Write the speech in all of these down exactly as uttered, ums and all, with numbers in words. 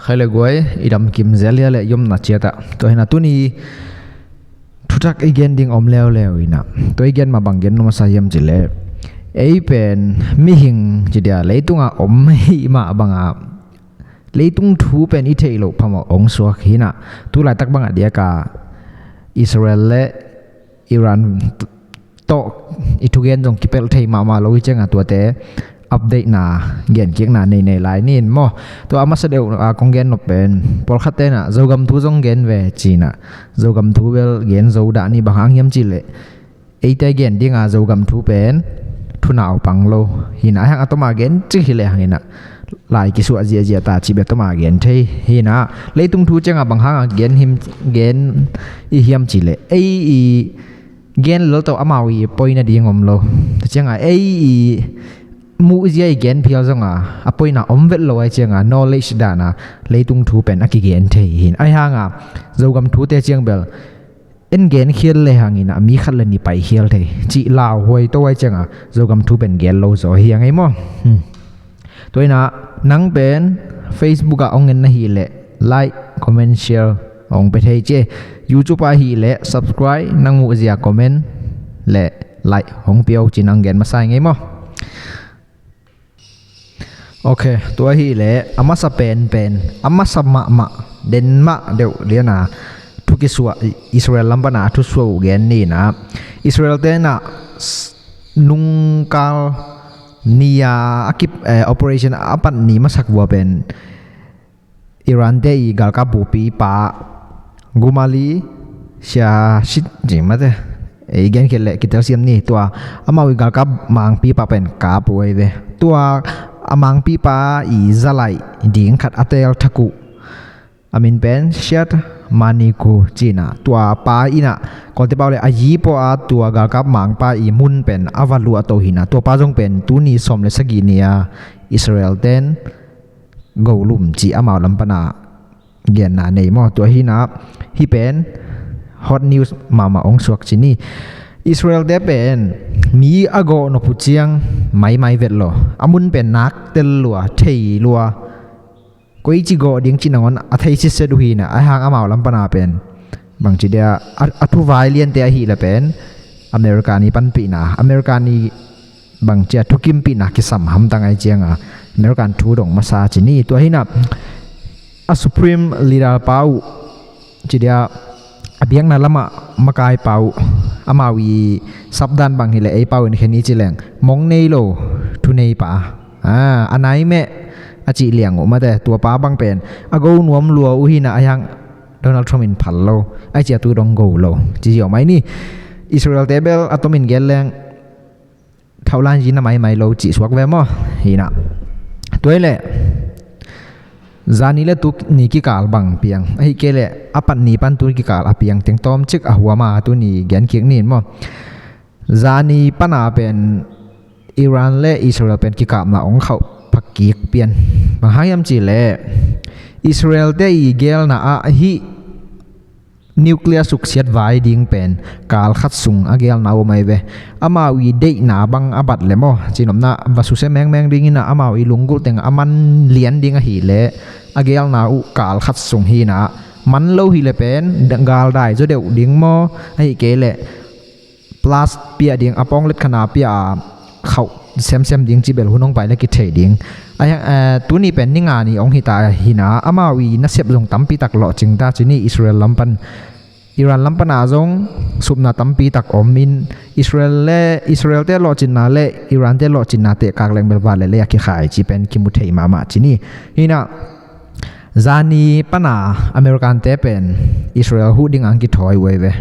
Khai le guai, i dam kim zel hia le i omna ciat ah. Tua hi-in ah tuni thutak i gen ding om leuleu hi-in ah. Tua i gen mah bang gen nuam a sa hiam cih leh, ei pen mihing ci dia leitung ah om hi mah bang a, leitung thu pen i theih loh phamawh hong suak hi-in ah. Tu laitak bang a diak a Israel le Iran tawh i thugen zong kipelh thei mahmah lo hi ciang a, tuate update na, genkikna nei nei lai ni maw. Tua a masa deuh a kong gen nop pen, pawlkhatte in ah Zogam thu zong gen ve ci-in ah, Zogam thu bel gen zo dah ni, bang hang hiam cih leh eite gen ding a Zogam thu pen thunau pang lo hi-in ah, a hang a tom a gen cik hi lehang in ah lai kisuah ziahziah ta cih bek tom a gen thei hi-in ah, leitung thu ciang a bang hang a gen him, gen i hiam cih leh, ei i gen lel tawh amau i poi nading om lo. Tua ciang a ei i muhzia i gen phial zong a, a poina om vet lo ahih ciang a, knowledge dan a leitung thu pen a kigen thei hi-in ah. Ahih hang a Zogam thute ciang bel en genkhial lehang in ah mi khat le nih paikhial thei cih lauhuai to ahih ciang a, Zogam thu pen gen lo zaw hi-ing ei maw. Hmm. Tua hi-in ah nang pen Facebook ah hong en na hih leh like, comment, share hong pia thei ci. YouTube ah hih leh subscribe, nang muhzia comment le like hong pia un ci-in hong gen masa ing ei maw. Ok, tua hi leh a masa penpen, a masa mahmah, den mah deuh lian a thu kisuah, Israel lam pan a a thusuah uh gen ni-in ah, Israel-te in ah s-, nungkal ni a, a kip, eh, operation a pat ni masak vua pen Iran-te i galkap bupi pa Gumali Shahid ci mate, i genkhial leh kitelsiam ni. Tua amau i galkap mangpipa pen kap uh ei ve. Tua a mangpipa i zalaih ding khat a teel thak uh, a min pen Shad Maniku ci-in ah, tua pa in ah, Kawltepa uh leh a yi pua a, tua galkap mangpa i mun pen a va luah to hi-in ah, tua pa zong pen tuni sawm le sagih ni a Israel-ten golum ci amau lam pan a genna nei maw. Tua hi-in ah hih pen hot news mahmah hong suak ci ni. Israel-te pen mi a gawh nop uh ciang maimai vet lo, a mun pen nak tel lua, thei lua, koici gawh ding cih nangawn a thei sitset uh hi-in ah, ahih hang amau lam pan a pen bangci dia a, a thuvai liante ahih leh pen America ni panpihna, America ni bangci a thukimpihna kisam hamtang ahih ciang a, American thu dong masa ci ni. Tua hi-in ah a Supreme Leader pa uh ci dia, a biakna lam a makaipa uh, amau i sapdan bang hi leh ei pau in khen i ci leng, mong nei lo thuneipa, a, a nai meh a cih liang uh mate, tua pa bang pen a go nuam lua uh hi-in ah, ahih hang Donald Trump in phal lo, ahih ciang tu dong go lo ci ziau mai ni. Israel-te bel a tomin gen leng thaulan zi na maimai lo cih suak ve maw. Hi-in ah, tua hi leh zani le tuni kikal bang piang, ahih kei leh a pat ni pan tuni kikal a piang teng tawmcik a huam a tuni genkik ni maw. Zani pan a pen Iran le Israel pen kikapna hong khauh phak kik pian. Bang hang hiam cih leh Israel-te i geelna ah hih nuclear suksiat vai ding pen kal khat sung a geelna om ahi ve. Amau i deihna bang a bat leh maw, cihnopna va susia mengmeng ding in ah, amau i lunggulh teng a man lian ding ahih leh a geelna uh kal khat sung hi-in ah, man lo hi leh pen gal dai zaw deuh ding maw, ahih kei leh blast piah ding, a pawng let khat na piah a khauh semsem ding cih bel hun hong pai leh kithei ding. Ahih hang, eh, tuni pen ni nga ni hong hi ta hi-in ah, amau i nasep zong tampi tak lawhcing ta ci ni. Israel lam pan, Iran lam pan a zong supna tampi tak om in, Israel le, Israel-te lawhcinna le Iran-te lawhcinna teh kak leng bel van le lei a kikhai cih pen kimu thei mahmah ci ni. Hi-in ah zani pan a American-te pen Israel huh ding a hong kithawi uh ahi ve.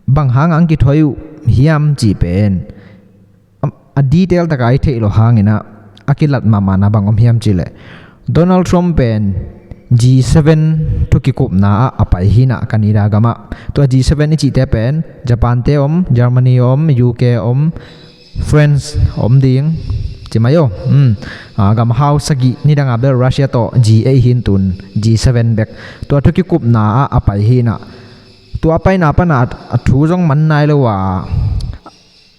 Bang hang a hong kithawi uh hiam cih pen a, a detail tak a i theih loh hangin ah, a kilat mahmahna bang om hiam cih leh, Donald Trump pen G seven thu kikupna ah a pai hi-in ah, Canada gam ah. Tua G seven i cihte pen Japan-te om, Germany om, U K om, France om ding ci mai aw. Hmm. A, gam hau sagih, nidang a bel Russia tawh G eight hi-in, tun G seven bek. Tua thu kikupna ah a pai hi-in ah, tua a paina pan a, a thu zong man nai lo a,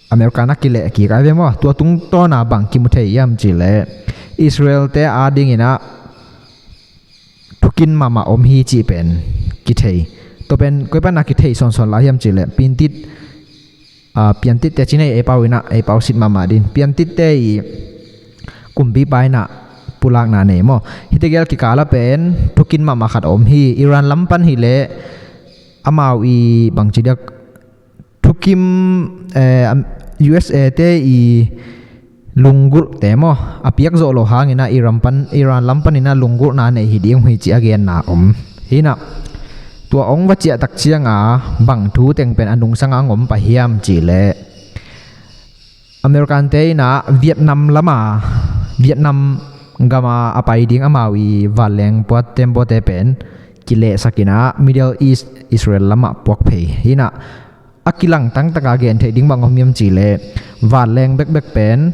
America na kileh kik ahi ve maw. Tua tungtawn a bang kimu thei hiam cih leh, Israel-te a ding in ah thukin mahmah om hi cih pen kithei. Tua pen koi pana kithei sawnsawn lai hiam cihleh, pintit, ah, piantitte ci nei, eipau inah eipau sit mahmah din, piantitte i kumpipa inah pulakna nei maw. Hihte gel kikala pen thukin mahmah khat om hi. Iran lam pan hileh amau i bangci diak thukim, eh, am-, U S A te i lunggulhte maw, a piak zawh loh hangin ah Iran pan, Iran lam panin ah lunggulhna nei hi ding hi cih a genna om. Hinah tua ong va ciahtak cianga bang thu teng pen a nungsanga ong om pah hiam cihleh, American te inah Vietnam lama, Vietnam gama a pai ding amau i vanleng puat tembaw te pen kilehsak inah Middle East, Israel lamah puak phei. Hinah a kilang tangtaka gen theih ding bang om hiam cihleh, vanleng bekbek pen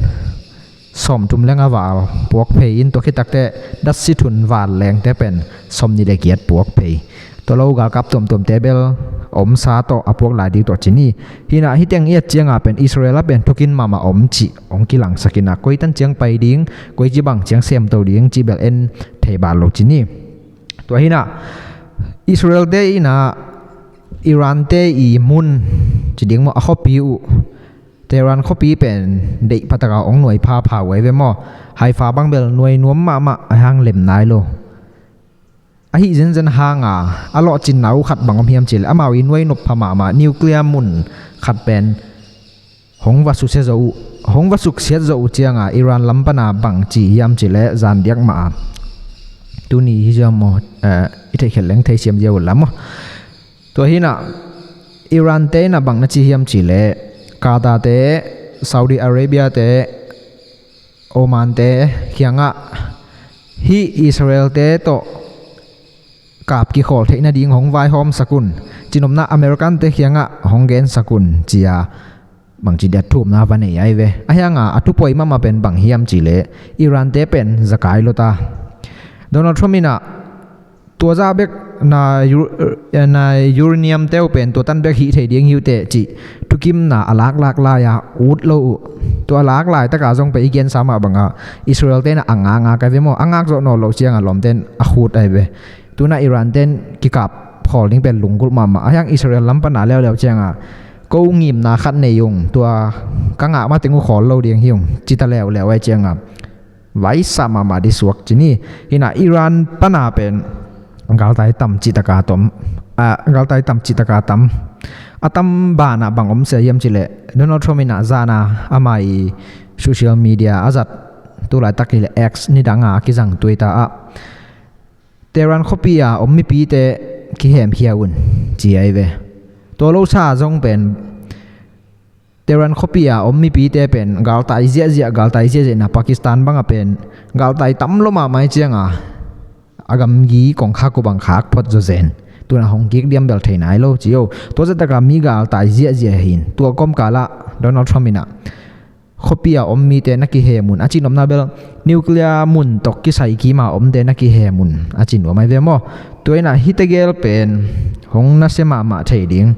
sawmthum lenga val puak phei in, tua khit takteh datsithun vanlengte pen sawmnih le giat puak phei. Tua lo galkap tuamtuamte bel omsa tawh a puak lai ding tawh ci ni. Hinah hiteng i et cianga pen Israel a pen thukin mahmah om cih ong kilangsak inah, koi tan ciang pai ding, koi ci bang ciang semto ding cih bel en thei bal lo ci ni. Tua hinah Israel te inah Iran te i mun ci ding maw, a khuapi uh, Tehran khuapi pen deih pataka ong nuai phapha uh ai ve maw. Haifa bang bel nuai nuam mahmah, a hang lem nai lo. Ahi zenzen hanga a lawhcinna uh khat bang om hiam cihleh, amau i nuai nop pha mahmah nuclear mun khat pen hong va susia zo uh, hong va suksiat zo uh cianga Iran lam pana bang ci hiam cihleh, zan diak mah a, tuni hi ziau maw, eh, i theihkhelh leng theisiam ziau uh lam maw. Tua hinah Iran te inah bang na ci hiam cihleh, Qatar te, Saudi Arabia te, Oman te kiangah hih Israel te tawh kap kikhawl theih nading hong vaihawmsak un, cinopna American te kiangah hong gensak un cia bangci dia thumna va nei ai ve. A hianga a thupoi mahmah pen bang hiam cihleh, Iran te pen zakai lo ta. Donald Trump inah tua zah bek na ur-, eh, na uranium te uh pen tua tan bek hih thei ding hi uh teh cih thukimna a laklak lai-a ut lo uh. Tua a lak laitaka zong pen i gensa mah banga Israel te inah a ngakngak ai ve maw. A ngak zawh nawn loh cianga lawmte in a khut ai ve. Tunah Iran te in kikap khawl ding pen lunggulh mahmah. A hiang Israel lam pana leuleu cianga ko ngimna khat nei ung, tua ka ngah mateng uh khawl lo ding hi ung, cita leuleu ai cianga vaisa mahmah di suak ci ni. Hinah Iran pana pen galtai tam cihtaka tom, ah, galtai tam cihtaka tam. A tam banah bang om sia hiam cihleh, Donald Trump inah zana ama i social media a zat, tulaitak hileh X, nidanga a kizang Twitter ah Tehran khuapi a om mipite kihemkhia un ci ai ve. Tua lo sa zong pen Tehran khuapi a om mipite pen galtai ziahziah, galtai ziahziahna Pakistan banga pen galtai tam lo mahmah ai cianga a gamgi kongkhak uh bang khak phot zawzen. Tunah hong kik diam bel thei nai lo ci o. Tua zahtaka mi galtai ziahziah hin, tua kawmkalah Donald Trump inah khuapi a om mite na kihem un, a cinopna bel nuclear mun tawh kisai kima omte na kihem un a ci nuam ai ve maw. Tua inah hihte gel pen hong nasia mahmah thei ding.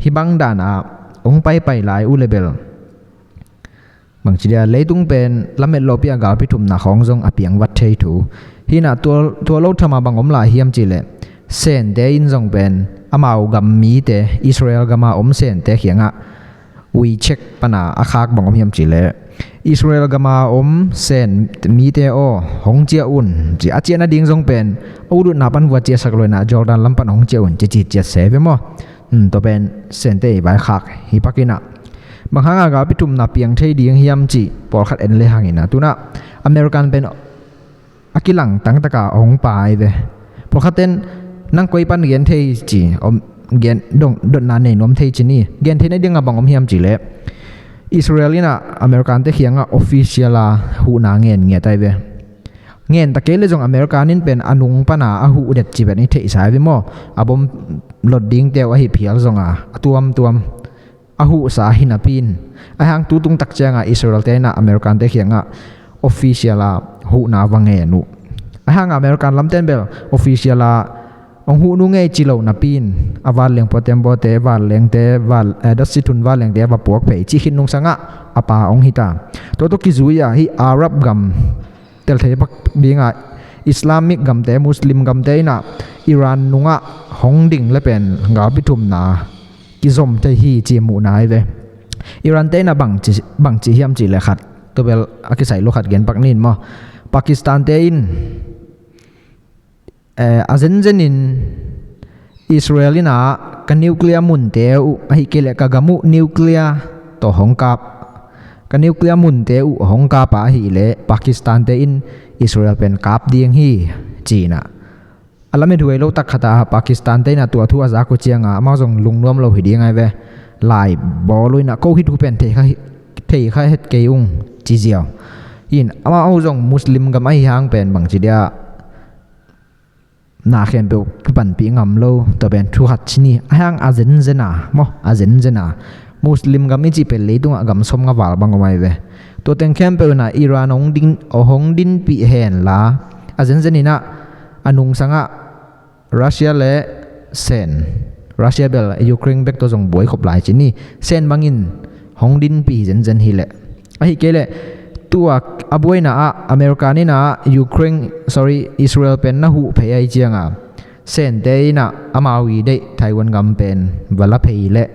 Hih bang danah hong paipai lai uh le bel bangci dia leitung pen lamet lopi a galpi thumna khawng zong a piangvat thei thu. Hinah tua, tua lo thama bang om lai hiam cihleh, Sente in zong pen amau gam mite, Israel gama om Sente kiangah WeChat pana a khak bang om hiam cihleh, Israel gama om Sen mite aw, hong ciah un ci. A ciah nading zong pen a ut utna pan vua ciahsak lo inah Jordan lam pan hong ciah un ci, ci ciat se ve maw. Hmm, tua pen Sente i vaikhak hi pakinah. Bang hanga galpi thumna piang thei ding hiam cih pawlkhat en le hanginah, tunah American pen a kilang tangtaka hong pai ve. Pawlkhatten nang koi pan gen thei ci om, gen dong dotna nei nuam thei ci ni. Gen thei nadinga bang om hiam cihleh, Israel inah American te kiangah official a huhna ngen ngiat ai ve. Ngen ta kei le zong American in pen a nung pana a huh det ci pen i theihsa ai ve maw. A bom lot dingte uh ahi phial zonga a tuamtuam a huhsa hi napi in, a hang tutung tak cianga Israel te inah American te kiangah official a huhna va ngen uh. A hanga American lamten bel official a hong huh nu ngei ci lo napi in, a vanleng puatembaw te, vanlengte, van, eh, datsithun vanlengte a va puak phei cih khit nungsangah a pa hong hita. Tua tawh kizui-a hih Arab gam telthei pak dinga Islamic gamte, Muslim gamte in ah Iran nungah hong ding le pen galpi thumna kizom thei hi ci muhna hi ve. Iran te in ah bangci, bangci hiam cih leh khat, tua bel a kisai lo khat gen pak ning maw. Pakistan te in, eh, a zenzen in Israel in ah ka nuclear munte uh, ahih kei leh ka gam uh nuclear tawh hong kap, ka nuclear munte uh hong kap a ahih leh Pakistan te in Israel pen kap ding hi ci-in ah. A lamethuai lo tak khat ah Pakistan te in ah tua thu a zak uh ciangah amau zong lungnuam lo hi ding ai ve. Lai bawl uh in ah ko hih thu pen thei kha, thei kha het kei ung ci ziau. In amau zong Muslim gam ahi hang pen bangci dia na khempeuh kipanpih ngam lo, tua pen thu khat ci ni. Ahi hang a zenzen a maw, a zenzen a Muslim gam i cih pen leitungah gam sawmnga val bang om ai ve. Tua teng khempeuh in ah Iran hong din, hong dinpih hen la, a zenzen in ah a nungsangah Russia le Sen, Russia bel Ukraine bek tawh zong buai khop lai ci ni. Sen bangin hong dinpih zenzen hi leh. Ahih kei leh tua a buaina ah America in ah Ukraine, sorry, Israel pen na huh phei ai ciangah Sen te in ah amau i deih Taiwan gam pen va la phei leh.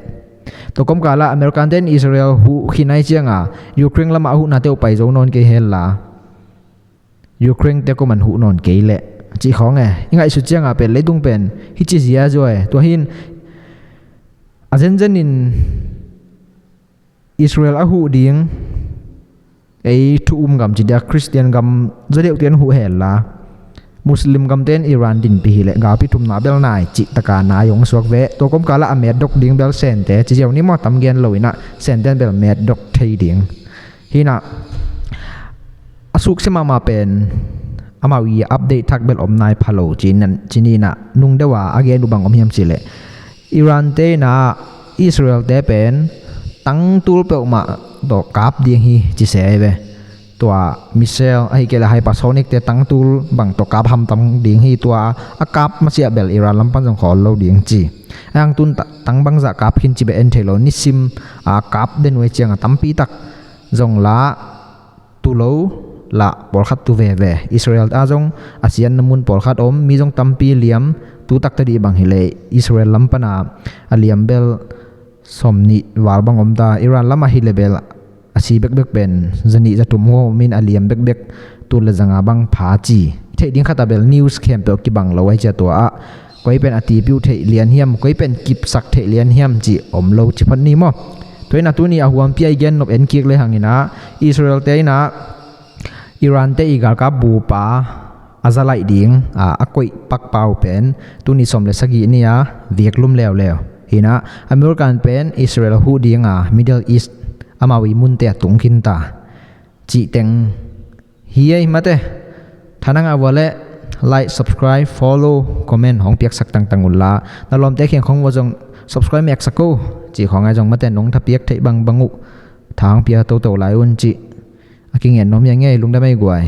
Tua kawmkal ah America te in Israel huh khin ai ciangah Ukraine lamah a huhnate uh pai zo nawn kei hen la, Ukraine te kuaman huh nawn kei leh cih khawng e. I ngaihsut ciangah pen leitung pen hih ci zia zaw e. Tua hi in a zenzen in Israel a huh ding, ei thu um gam ci dia Christian gam zaw deuhte in huh hen la, Muslim gamte in Iran dinpih hi leh galpi thumna bel nai cih tak a nai hong suak ve. Tua kawmkal ah a metdok ding bel Sente ci ziau ni maw, tam gen lo in ah Sente in bel metdok thei ding. Hi in ah a suksiat mahmah pen amau i update thak bel om nai pha lo ci ni in ah, nung deuh a a gen uh bang om hiam cih leh Iran te in ah Israel te pen tangtul peuhmah tawh kap ding hi ci se ai ve. Tua missile ahih kei leh hypersonic te tangtul bang tawh kap hamtang ding hi, tua a kap masiah bel Iran lam pan zong khawl lo ding ci. Ahi hang tun ta-, tang bangzah kap khin cih bel en thei lo, nisim a kap den uh ciangah tampi tak zong la tu lo, la pawlkhat tu veve. Israel ah zong a siatna mun pawlkhat om, mi zong tampi liam, tu taktak dih bang hi leh Israel lam pan a liam bel sawmnih val bang om ta, Iran lam ah hi leh bel a si bekbek pen zanih zathum huam om in a liam bekbek tul le zanga bang pha ci. Theih ding khat ah bel news khempeuh kibang lo ai cia, tua ah koi pen a tipi uh theih lian hiam, koi pen kipsak theih lian hiam cih om lo ci phot ni maw. Tua in ah tuni a huampi a i gen nop en kik le hang in ah Israel te in ah Iran te i galkap bupa a za laih ding a, a koih pakpa uh pen tuni sawm le sagih ni a viklum leuleu. Hi in ah American pen Israel huh ding a Middle East amau i munte a tung khin ta cih teng hi ei mate. Tha na ngah uh a leh like, subscribe, follow, comment hong piaksak tangtang un la, na lawmte kiang khawng uh a zong subscribe meksak o cih khawng ai zong mate, nong tha piak theih bangbang uh tha hong pia toto lai un cih a kingen nuam hi ing ei. Lungdam ei guai.